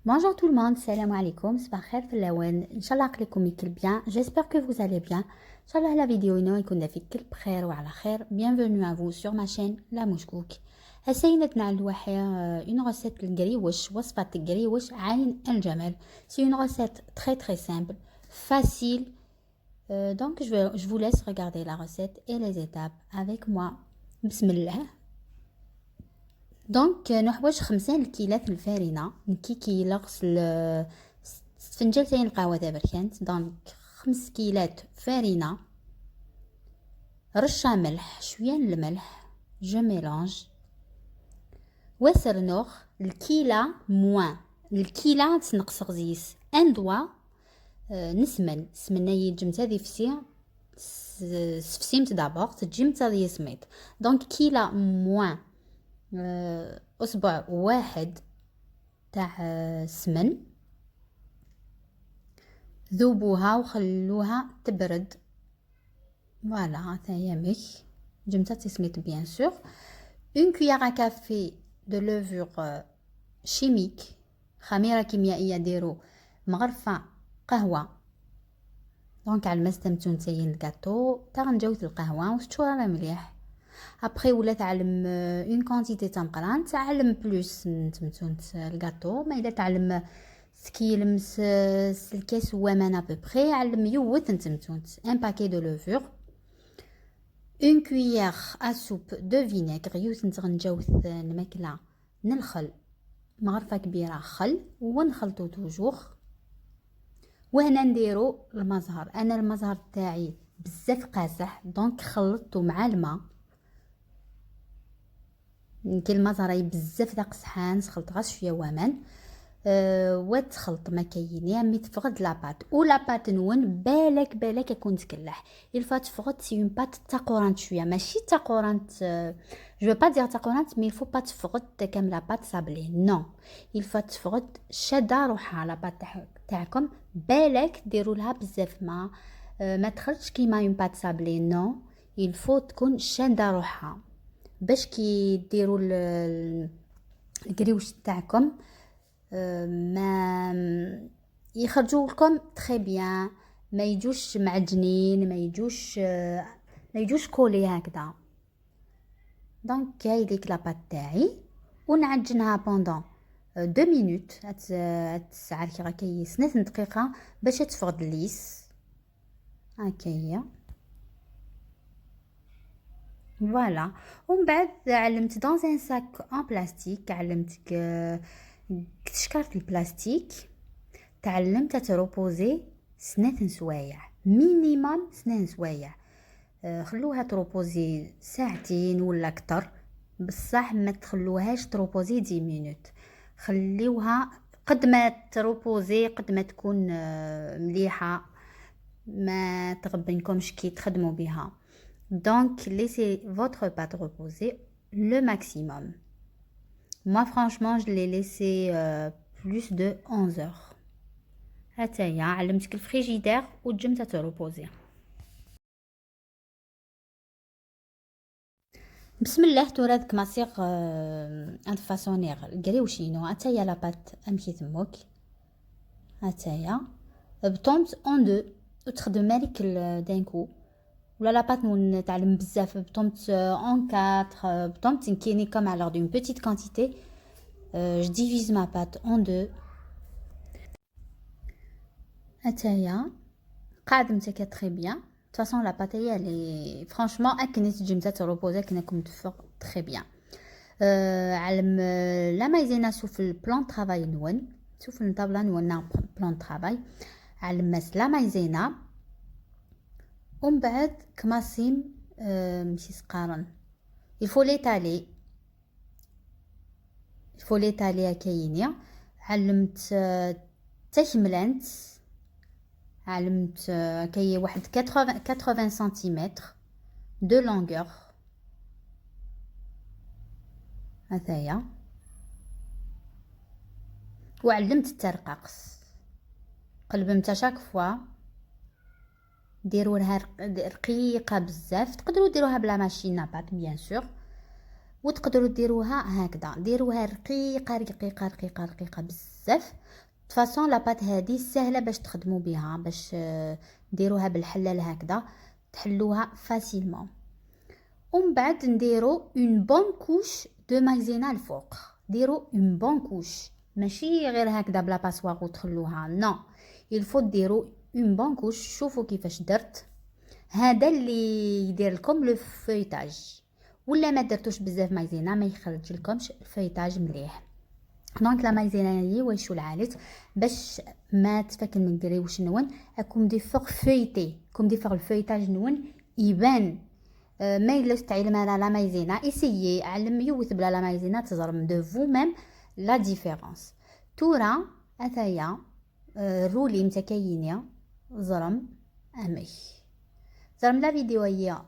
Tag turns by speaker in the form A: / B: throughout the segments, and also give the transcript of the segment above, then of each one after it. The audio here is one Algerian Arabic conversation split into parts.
A: Bonjour tout le monde, السلام عليكم، صباح الخير فلاون، ان شاء الله عقلكم يكل bien، j'espère que vous allez bien. ان شاء الله la vidéo ينو يكون في كل بخير وعلى خير. Bienvenue à vous sur ma chaîne La Mouche. هسينتنا الواحي une recette القريوش، وصفة القريوش عين الجمل. C'est une recette très très simple, facile. Donc je vous laisse regarder la recette et les étapes avec moi. بسم الله. Donc نحوج 5 الكيلات الفارينة، نكي كيلغ فنجان القهوة تابركانت. Donc 5 كيلات فارينة، رشة ملح، شوية الملح، je mélange. وسرنوخ الكيلة moins الكيلة تنقص غزيس un doigt نسمن سمنة يجمت هذه فسي سفسيمت d'abord تجمت هذه سميت. Donc كيلة moins اصبع واحد تاع سمن. ذوبوها وخلوها تبرد. Voilà، هي ميك جمتا تسميت. Bien sûr, une cuillère à café de levure chimique، خميرة كيميائية، ديرو مغرفة قهوة. Donc على المستمتون تاين الكاطو تا غنجاوت القهوة وشتو مليح. Après ولا تعلم une quantité تمقران، تعلم plus نتمتونت الكاطو. ما الا تعلم سكيلم الكاس وامان à peu près، علم يوت نتمتونت un paquet de levure, une cuillère à soupe de vinaigre، يوت نتغنجاوت الماكله نالخل، مغرفه كبيره خل، ونخلطو toujours. وهنا نديرو المزهر. انا المزهر تاعي بزاف قاسح، donc خلطته مع الماء. كي المزهر بزاف ذاك قسحان، خلط غير شويه وامان وتخلط. ما كاين مي تفقد la pâte و la pâte نون بالك بالك يكون تكلح. Il faut تفقد, c'est une pâte تاقورانت شويه، ماشي تاقورانت, je veux pas dire تاقورانت, mais il faut pas تفقد كام la pâte sablée, non, il faut تفقد شاده روحها la pâte تاعكم. بالك ديروا لها بزاف ما ما تخرجش كيما une pâte sablée, non, il faut تكون شاده روحها باش كي ديروا القريوش تاعكم ما يخرجوا لكم très bien، ما يجوش معجنين، ما يجوش collés هكذا. Donc هاي ديك la pâte تاعي ونعجنها pendant 2 minutes، تسعر كي 2 دقيقة باش تفقد lisse. هكا هي, voilà. ومن بعد علمت dans un sac en plastique، علمت شكارة البلاستيك، تعلمت تروبوزي 2 سوايع minimum، 2 سوايع. خلوها تروبوزي ساعتين ولا اكثر، بصح ما تخلوهاش تروبوزي 10 minutes. خليوها قد ما تروبوزي قد ما تكون مليحه، ما تغبنكمش كي تخدموا بها. Donc laissez votre pâte reposer le maximum. Moi, franchement, je l'ai laissé plus de 11 heures. هاتايا علمتك الفريجيدير وتجمتها تروبوزي. بسم الله. توراد كماسيغ انت فاسونيغ الكريوشينو. هاتايا la pâte امشي تموك، هاتايا بطومت en deux وتخدم مالك d'un coup. ولا la pâte نون تعلم بزاف، بطومت en quatre، بطومت نكيني comme alors d'une petite quantité, je divise ma pâte en deux. هاتايا قاعد متكا très bien. De toute façon, la pâte, elle est franchement اكني تجي متا تروبوزا كنكم تفق très bien. علم la maïzena سوف ال plan travail نون، سوف الطابله نون plan travail، علم ماس la maïzena. ومن بعد كماسيم مشي سقارن، il faut l'étaler, il faut l'étaler. كاينه علمت تكملانت، علمت كاين واحد 80 centimètres de longueur هذايا. وعلمت الترقاقس قلبمت chaque fois. ديروها رقيقه بزاف، تقدروا ديروها ب la machine à pâte, bien sûr، وتقدروا ديروها هكذا. ديروها رقيقه رقيقه رقيقه رقيقه بزاف. بزاف. De toute façon la pâte هادي سهله باش تخدموا بها، باش ديروها بالحلال هكذا تحلوها facilement. ومن بعد نديرو une bonne couche de maïzena الفوق، ديرو une bonne couche، ماشي غير هكذا ب la passoire وتخلوها، non، il faut ديرو une bonne couche. شوفوا كيفاش درت، هذا اللي يدير لكم le feuilletage، ولا ما درتوش بزاف مايزينا ما يخرج لكمش ال feuilletage مليح. donc la maïzena هي واش العالت باش ما تفك نقريوش نون اكم دي فوق feuilleté، كم دي فوق ال feuilletage نون يبان. ما الا تعلم على la maïzena، essayez علم يوث بلا la maïzena تزرم de vous-même la différence. تورا اثايا roulez متكاينيا زرم امي زرم la vidéo هي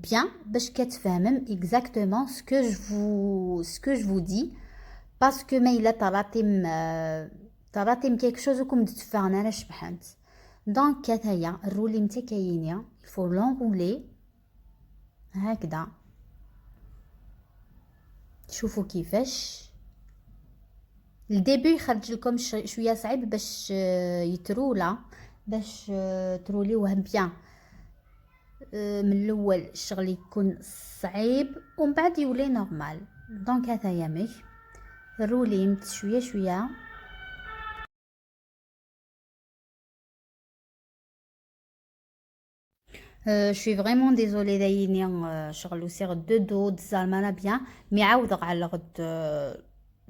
A: bien باش كتفهمم exactement ce que je vous dis، parce que ما الا طراتيم quelque chose وكم تفهم انا شبحانت. donc هيا ال roulé متكاينيا il faut l'enrouler هكذا. شوفوا كيفاش ال début يخرج لكم شويه صعيب باش يترولا، باش تروليوه bien. من الاول الشغل يكون صعيب ومن بعد يولي normal. donc هذا يامي roulez شويه شويه. Je suis vraiment désolée دايني شغل وسيغ دو دو تزالمانا bien، mais عاود على غد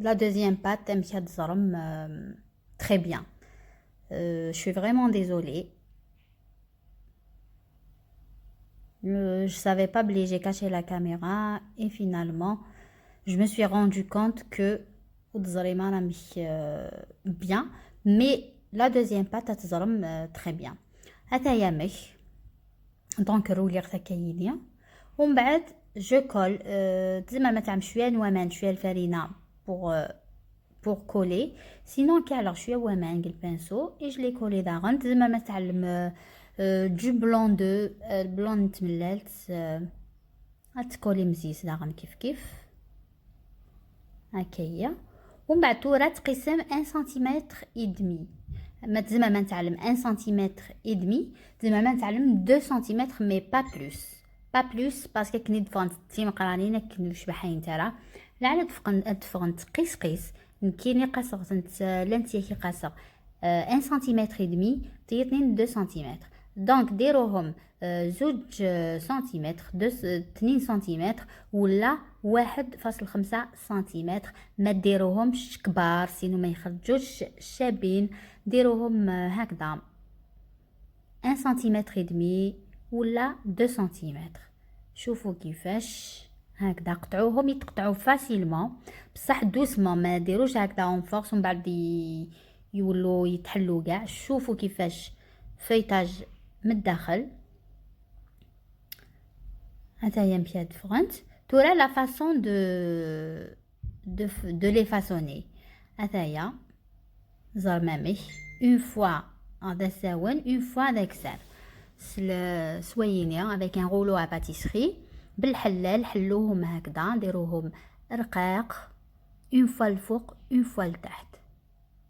A: la deuxième pâte امشي تزرم très bien. Je suis vraiment désolée. Je savais pas بلي j'ai caché la caméra et finalement je me suis rendu compte que تزريمه راه مش bien، mais la deuxième pâte تزرم très bien. هذا يامش. donc rouler تاكاينيا ومن بعد je colle. تزمر ما تعمل شويه نوامان شويه الفرينه pour coller، sinon كي شويه وامان ال pinceau et je les colle داغن. تزمر ما تعلم du blanc d'œuf، ال blanc تملالت تكولي مزيز داغن كيف كيف هكايا. ومن بعد تورا تقسم 1 centimètre et demi، ما تزمر ما نتعلم 1 centimètre et demi، تزمر ما نتعلم 2 centimètres mais pas plus، pas plus، parce que كني دفغنت تيمقرانين كني شبحين ترى لعل دفغنت قيس قيس كيني قصغتنت لانتيا كي قصغ 1 centimètre et demi تيتنين 2 centimètres. donc ديروهم زوج سنتيمتر، 2 سنتيمتر ولا 1.5 سنتيمتر، ما ديروهمش كبار sinon ما يخرجوش شابين. ديروهم هكذا 1 centimètre et demi ولا 2 سنتيمتر. شوفوا كيفاش هكذا قطعوهم، يتقطعوا facilement بصح doucement، ما ديروش هكذا en force ومن بعد يولوا يتحلوا كاع. شوفوا كيفاش feuilletage من الداخل. هذا هي مشات فرنت تورا la façon de les façonner. هذايا زرمامي une fois هذا ساون une fois هذاك سار سوينيا avec un rouleau à pâtisserie بالحلال. حلوهم هكذا ديروهم رقاق une fois الفوق une fois لتحت.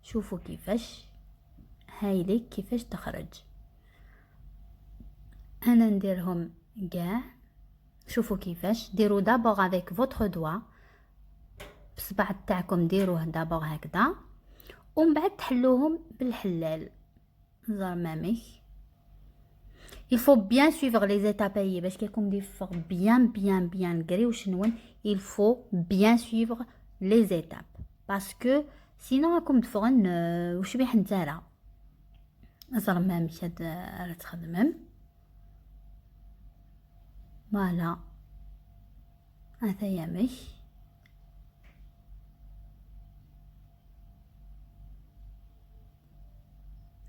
A: شوفوا كيفاش هايليك كيفاش تخرج. انا نديرهم كاع. شوفوا كيفاش ديروا d'abord avec votre doigt، بصبع تاعكم ديروه d'abord هكذا ومن بعد تحلوهم بالحلال زرمامي. Il faut bien suivre les étapes باش كيكون دي فور bien bien bien قريوش نون. Il faut bien suivre les étapes parce que sinon راكم تفغن وش بيح نتارا زرمامي هاد تخدمم. voilà هذا يامي.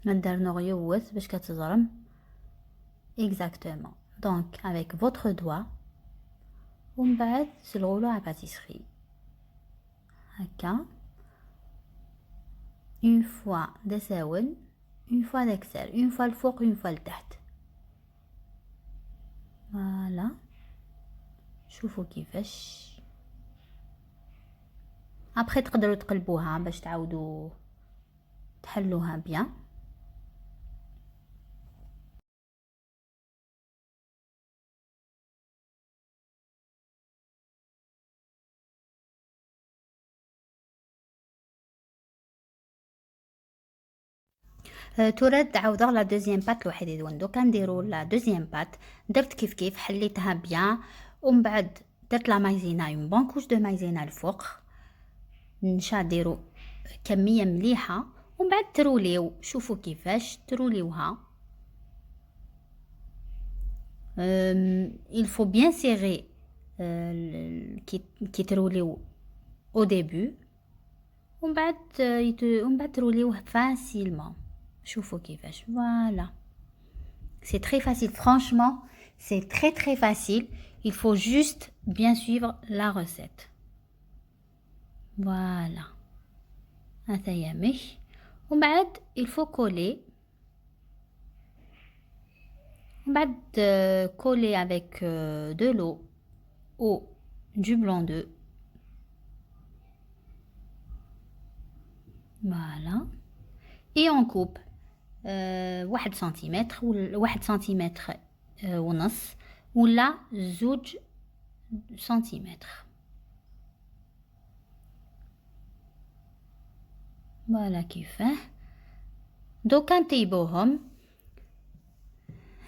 A: ندير نغيوث باش كتزرم exactement. Donc avec votre doigt ومن بعد c'est le rouleau à pâtisserie هكا une fois دساون une fois دكسر une fois الفوق une fois لتحت. voilà شوفوا كيفاش Après تقدروا تقلبوها باش تعاودوا تحلوها bien. تورد عاودة la deuxième pâte الوحيد دون. دوكا نديرو la deuxième pâte. درت كيف كيف، حليتها bien ومن بعد درت la maïzena، une bonne couche de maïzena الفوق، نشا ديرو كمية مليحة، ومن بعد تروليو. شوفوا كيفاش تروليوها. Il faut bien serrer كي تروليو au début، ومن بعد تروليوه facilement. شوفوا كيفاش. Voilà, c'est très facile, franchement c'est très très facile, il faut juste bien suivre la recette. Voilà, هذا يامش. ومن بعد il faut coller، ومن بعد coller avec de l'eau ou du blanc d'œuf. Voilà, et on coupe 1 سنتيمتر، 1 سنتيمتر ونص ولا 2 سنتيمتر. Voilà كيفاه دوكا نطيبوهم.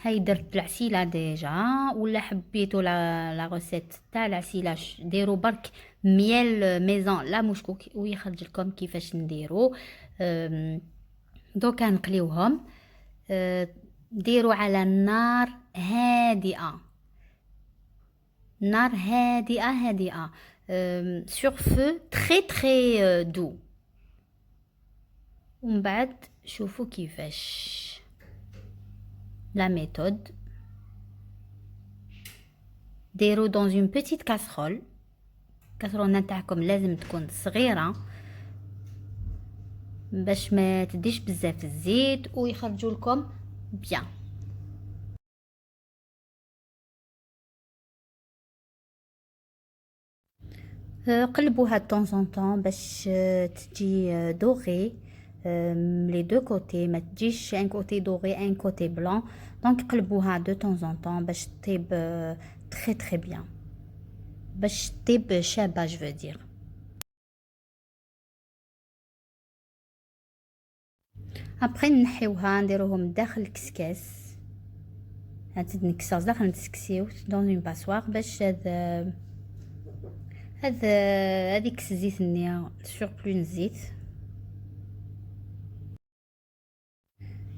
A: هاي درت العسيله déjà، ولا حبيتو la recette تاع العسيله ديرو برك miel maison لا مشكوك ويخرج لكم كيفاش نديرو. دوكا نقليوهم. ديرو على النار هادئه، نار هادئه هادئه، sur feu très très doux. ومن بعد شوفوا كيفاش la méthode. ديرو dans une petite casserole. كاسرونه نتاعكم لازم تكون صغيره باش ما تديش بزاف الزيت ويخرجوا لكم bien. قلبوها de temps en temps باش تجي dorée les deux côtés، ما تجيش un côté doré, un côté blanc. Donc قلبوها de temps en temps باش طيب très très bien، باش طيب شابه je veux dire. Après نحيوها نديروهم داخل الكسكاس، هاد نكسر داخل نتسكسيو dans une passoire باش هذا هذيك الزيت نيا surplus الزيت.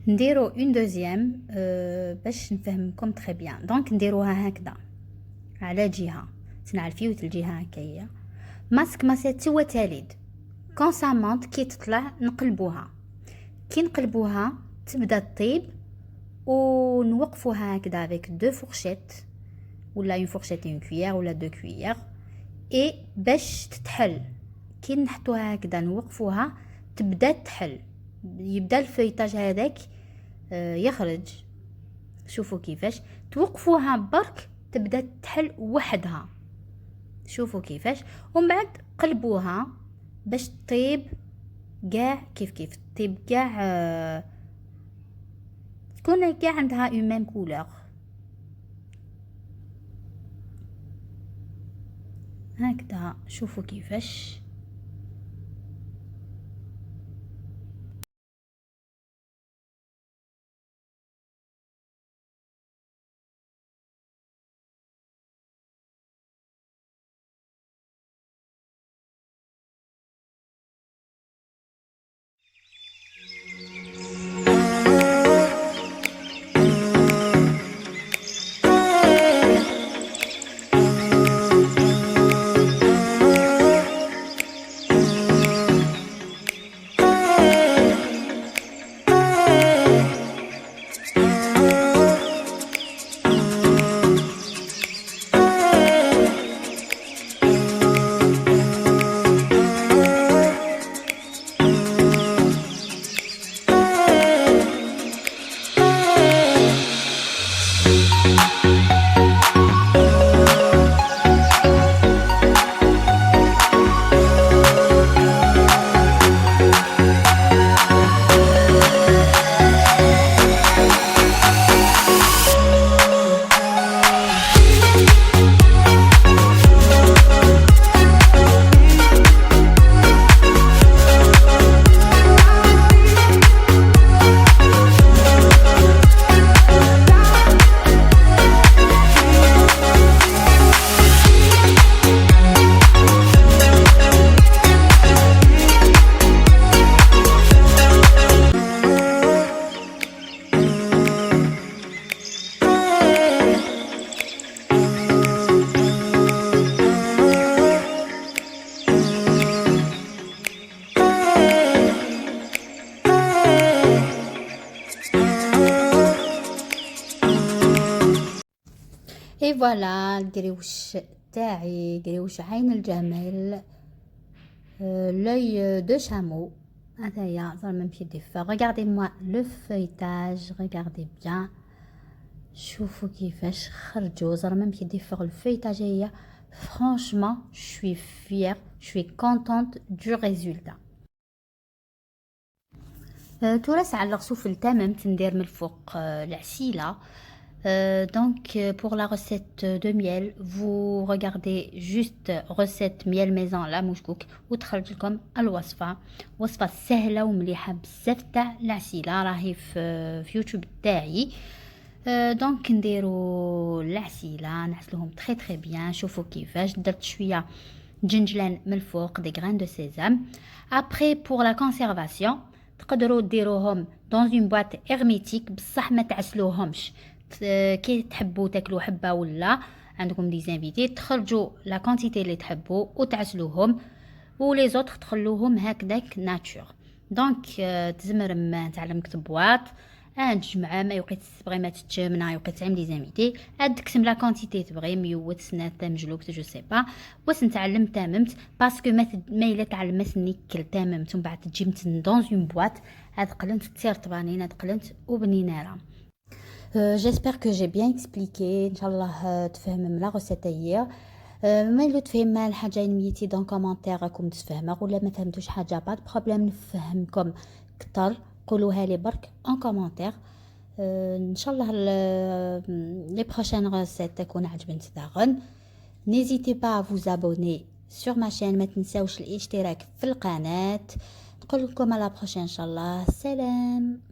A: نديرو une deuxième باش نفهمكم très bien. Donc نديروها هكذا على جهه تنعرفيو الجهه هكايا ماسك ماسيتي وتاليد. Quand ça monte، كي تطلع نقلبوها، كي نقلبوها تبدا تطيب ونوقفوها هكذا avec deux fourchettes ولا une fourchette, une cuillère ولا deux cuillères et باش تتحل. كي نحطوها هكذا نوقفوها تبدا تحل، يبدا ال feuilletage هذاك يخرج. شوفوا كيفاش توقفوها برك تبدا تحل وحدها. شوفوا كيفاش. ومن بعد قلبوها باش طيب كاع كيف كيف، طيب كاع تكون كاع عندها une même couleur. هكذا شوفوا كيفاش. Et voilà القريوش تاعي, قريوش عين الجمل, l'œil de chameau. هذايا زعما مشي ديفا. Regardez-moi le feuilletage, regardez bien. شوفوا كيفاش خرجوا زعما مشي ديفا le feuilletage هي. Franchement, je suis fière, je suis contente du résultat. تورا سعلق سوف التمام ندير من الفوق العسيله. Donc pour la recette de miel, vous regardez juste recette miel maison la مشكوك وتخرج لكم الوصفة, وصفة سهلة ومليحة بزاف تاع العسيلة, راهي في يوتيوب تاعي. Donc نديرو العسيلة, نعسلوهم très très bien. شوفوا كيفاش درت شوية جنجلان من الفوق, des graines de sésame. Après, pour la conservation, تقدروا ديروهم dans une boîte hermétique, بصح ما تعسلوهمش. كي تحبوا تاكلوا حبه ولا عندكم des invités, تخرجوا la quantité اللي تحبوا وتعسلوهم و les autres تخلوهم هكذاك nature. Donc تزمر تعلم boîte تجمع ما يوقيت تبغي ما تتشمنا يوقيت تعمل les invités تقسم la quantité تبغي ميوت سنات مجلوك, je sais pas واش نتعلم تاممت, parce que ما الا تعلمت نيكل تاممت ومن بعد تجي dans une boîte هاد قلنت تصير طبانين هاد قلنت وبنينه. J'espère que j'ai bien expliqué. إن شاء الله تفهم la recette هي. ما لو تفهم الحاجة ميتي dans commentaire راكم تفهمها ولا ما فهمتوش حاجة, pas de problème, نفهمكم كتر, قولوها لي برك en commentaire. ان شاء الله les prochaines recettes تكون عجبنت داغن. N'hésitez pas à vous abonner sur ma chaîne, ما تنساوش الاشتراك في القناة. نقول لكم à la prochaine ان شاء الله, سلام.